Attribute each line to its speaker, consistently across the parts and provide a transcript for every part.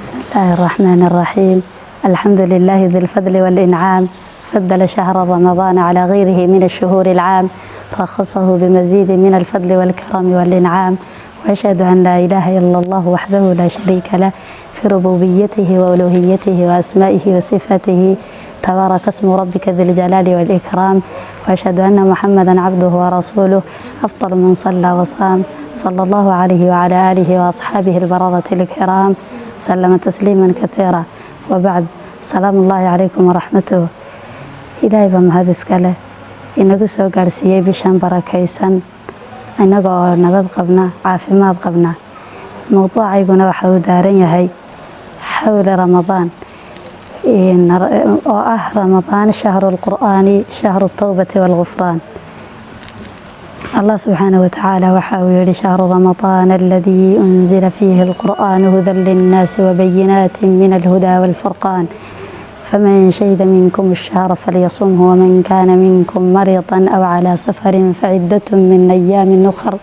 Speaker 1: بسم الله الرحمن الرحيم. الحمد لله ذي الفضل والإنعام، فضل شهر رمضان على غيره من الشهور العام، رخصه بمزيد من الفضل والكرم والإنعام. وأشهد أن لا إله إلا الله وحده لا شريك له في ربوبيته وألوهيته وأسمائه وصفاته، تبارك اسم ربك ذي الجلال والإكرام. وأشهد أن محمدا عبده ورسوله، أفضل من صلى وصام، صلى الله عليه وعلى آله وأصحابه البررة الكرام وسلم تسليما كثيرا، وبعد. سلام الله عليكم ورحمته. Ilaahay baa mahad iska leh inagu soo gaarsiiyey bishan barakaysan innaga oo nabad qabna, caafimaad qabna. Mowduucayguna waxa uu daaran yahay xawla Ramadaan, oo ah رمضان شهر القرآن، شهر التوبة والغفران. Allah subxaanahu watacaala waxa uu yihi: شهر رمضان الذي أنزل فيه القرآن هدى للناس وبينات من الهدى والفرقان، فمن شهد منكم الشهر فليصمه، ومن كان منكم مريضا أو على سفر فعدة من أيام أخر،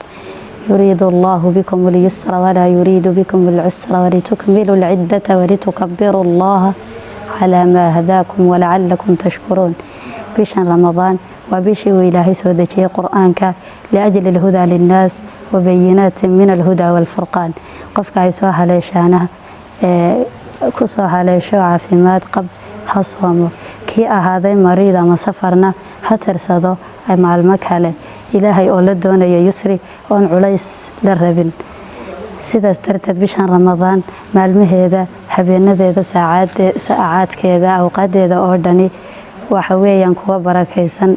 Speaker 1: يريد الله بكم اليسر ولا يريد بكم العسر، ولتكملوا العدة ولتكبروا الله على ما هداكم ولعلكم تشكرون. Bishan Ramadaan waa bishii uu Ilaahay soo dejiyey Qur-aanka لأجل الهدى للناس وبينات من الهدى والفرقان. Qofka ay soo haleeshaana ee kusoo haleesho caafimaad qab ha soomo, kii ahaaday mariid ama safarna ha tirsado maalmo kale, Ilaahay oo la doonaya yusri oon culays la rabin. Sidaas darteed bishan Ramadaan maalmaheeda, habeenadeeda, saacaadkeeda, awqaadeeda oo dhani waxa weeyaan kuwa barakaysan,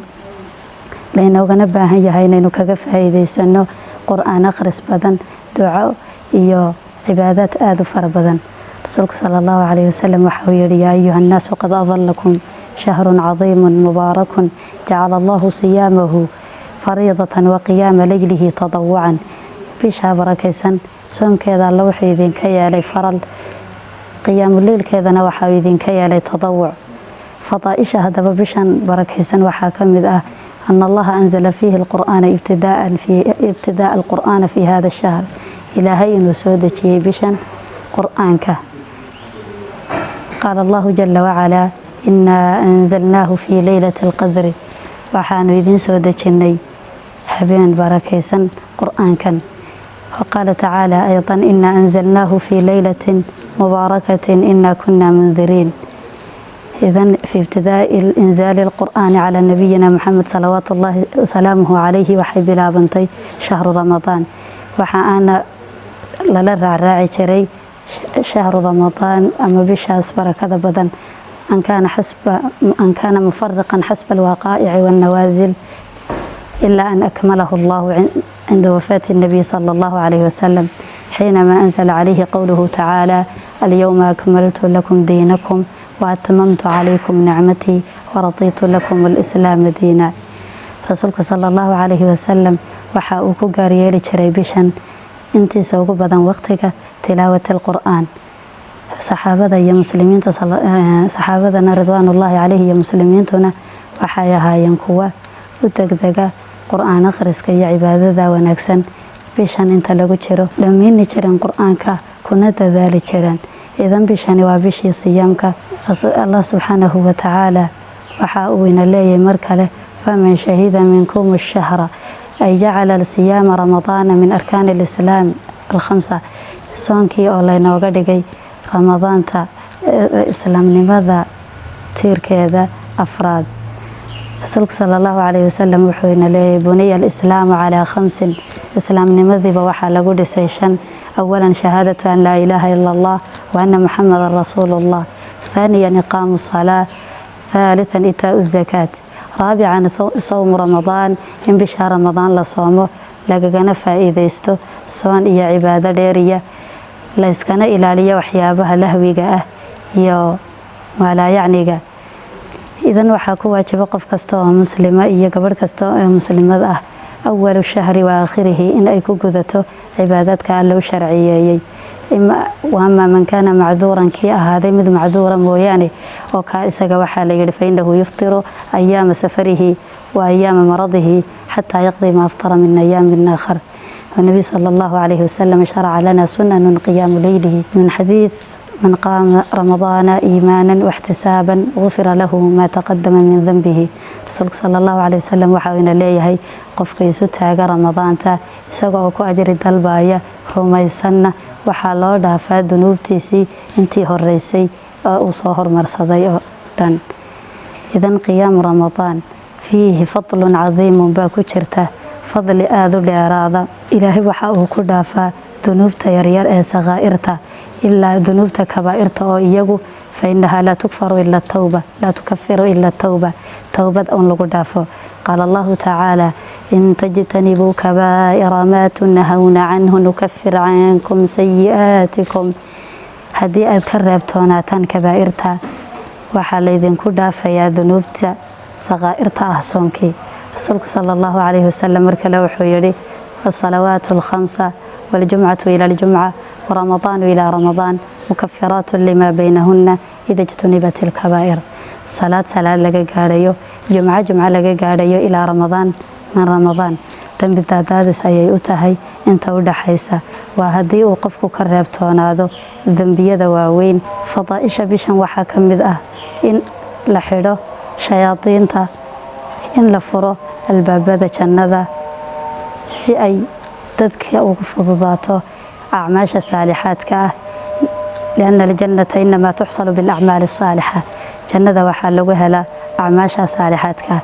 Speaker 1: laynoogana baahan yahay inaynu kaga faa'iidaysano Qur-aan akhris badan, duco iyo cibaadaad aada u fara badan. Rasuulku sala Allahu calayhi wasalam waxa uu yihi: يا أيها الناس، قد أظلكم شهر عظيم مبارك، جعل الله صيامه فريضة وقيام ليله تطوعا. Bishaa barakaysan soomkeeda Alla wuxuu idinka yeelay faral, qiyaamuleylkeedana waxaa idinka yeelay tadawuc. Fadaaisha haddaba bishan barakaysan waxaa ka mid ah أن الله أنزل فيه القرآن ابتداء القرآن في هذا الشهر. Ilaahay inuu soo dejiyey bishan Qur-aanka. قال الله جل وعلا: إنا أنزلناه في ليلة القدر. Waxaanu idiin soo dejinnay habeen barakaysan Qur-aankan. وقال تعالى أيضا: إنا أنزلناه في ليلة مباركة، إنا كنا منذرين. إذن في ابتداء إنزال القرآن على نبينا محمد صلوات الله وسلامه عليه waxay bilaabantay شهر رمضان. Waxa aana lala raacraaci jiray شهر رمضان ama bishaas barakada badan أن كان مفرقا حسب الوقائع والنوازل، إلا أن أكمله الله عند وفاة النبي صلى الله عليه وسلم، حينما أنزل عليه قوله تعالى: اليوم أكملت لكم دينكم وأتممت عليكم نعمتي ورضيت لكم الإسلام دينا. Rasuulku sala Allahu calayhi wasalam waxa uu ku gaaryeeli jiray bishan intiisa ugu badan waqtiga tilaawat alqur'aan. Saxaabada iyo muslimiinta, saxaabadana ridwaanullaahi caleyhi iyo muslimiintuna waxay ahaayeen kuwa u degdega Qur-aan akhriska iyo cibaadada wanaagsan. Bishan inta lagu jiro dhammayni jireen Qur-aanka kuna dadaali jireen. Idan bishani waa bishii siyaamka. Allah subxaanahu watacaala waxa uu ina leeyahay mar kale: فمن شهد منكم الشهر، أي جعل صيام رمضان من أركان الإسلام الخمسة. Soonkii oo laynooga dhigay Ramadaanta islaamnimada tiirkeeda afraad. Rasuulku sala Allahu calayhi wasalam wuxuu ina leeyahay: بني الإسلام على خمس. Islaamnimadiiba waxaa lagu dhisay shan. أولا، شهادة أن لا إله إلا الله وأن محمدا رسول الله. ثانيا، إقام الصلاة. ثالثا، إيتاء الزكاة. رابعا، صوم رمضان. In bisha Ramadaan la soomo, lagagana faa'iidaysto soon iyo cibaado dheeriya, la iskana ilaaliyo waxyaabaha lahwiga ah iyo maalaayacniga. Idan waxaa ku waajiba qof kasta oo muslima iyo gabadh kasta oo muslimad ah أول الشهر وآخره in ay ku gudato cibaadadka Alle u sharciyeeyey. وأما من كان معذورا, kii ahaaday mid macduura mooyaane, oo kaa isaga waxaa la yihi: فإنه يفطر أيام سفره وأيام مرضه حتى يقضي ما أفطر من أيام آخر. والنبي صلى الله عليه وسلم شرع لنا سنن قيام ليله من حديث Man qaama Ramadaana iimaanan waxtisaaban gufira lahu maa taqadama min danbihi. Rasuulku sala Allahu caleyhi wasalam waxa uu ina leeyahay: qofka isu taaga Ramadaanta isaga oo ku ajri dalbaya, rumaysanna, waxaa loo dhaafaa dunuubtiisii intii horeysay oo uu soo hormarsaday oo dhan. Idan qiyaamu Ramadaan fiihi fadlun cadiimun baa ku jirta, fadli aada u dheeraada. Ilaahay waxa uu ku dhaafaa dunuubta yaryar ee sakaa'irta ilaa dunuubta kabaa'irta oo iyagu fa innahaa laa tukfaru ila tawba, laa tukafiru ila tawba, towbad un lagu dhaafo. Qaala Allahu tacaala: in tajtanibuu kabaa'ira maa tunhawna canhu nukafir cankum sayi'aatikum. Haddii aad ka reebtoonaataan kabaa'irta, waxaa laydinku dhaafayaa dunuubta sakaa'irta ah soonkii. Rasuulku sala Allahu calayhi wasalam mar kale wuxuu yidhi: alsalawaatu alkhamsa waljumcatu ila aljumca waramadaanu ilaa ramadaan mukafiraatu limaa baynahunna ida jtunibat ilkabaa'ir. Salaad salaad laga gaadhayo, jumco jumco laga gaadhayo, ilaa Ramadaan min Ramadaan, dembi daadaadis ayay u tahay inta u dhaxaysa, waa haddii uu qofku ka reebtoonaado dembiyada waaweyn. Fadaa'isha bishan waxaa ka mid ah in la xidho shayaadiinta, in la furo albaabada jannada si ay dadka ugu fududaato acmaasha saalixaadka ah, lianna aljannata inamaa tuxsalu bilacmaali asaalixa. Jannada waxaa lagu helaa acmaasha saalixaadka ah.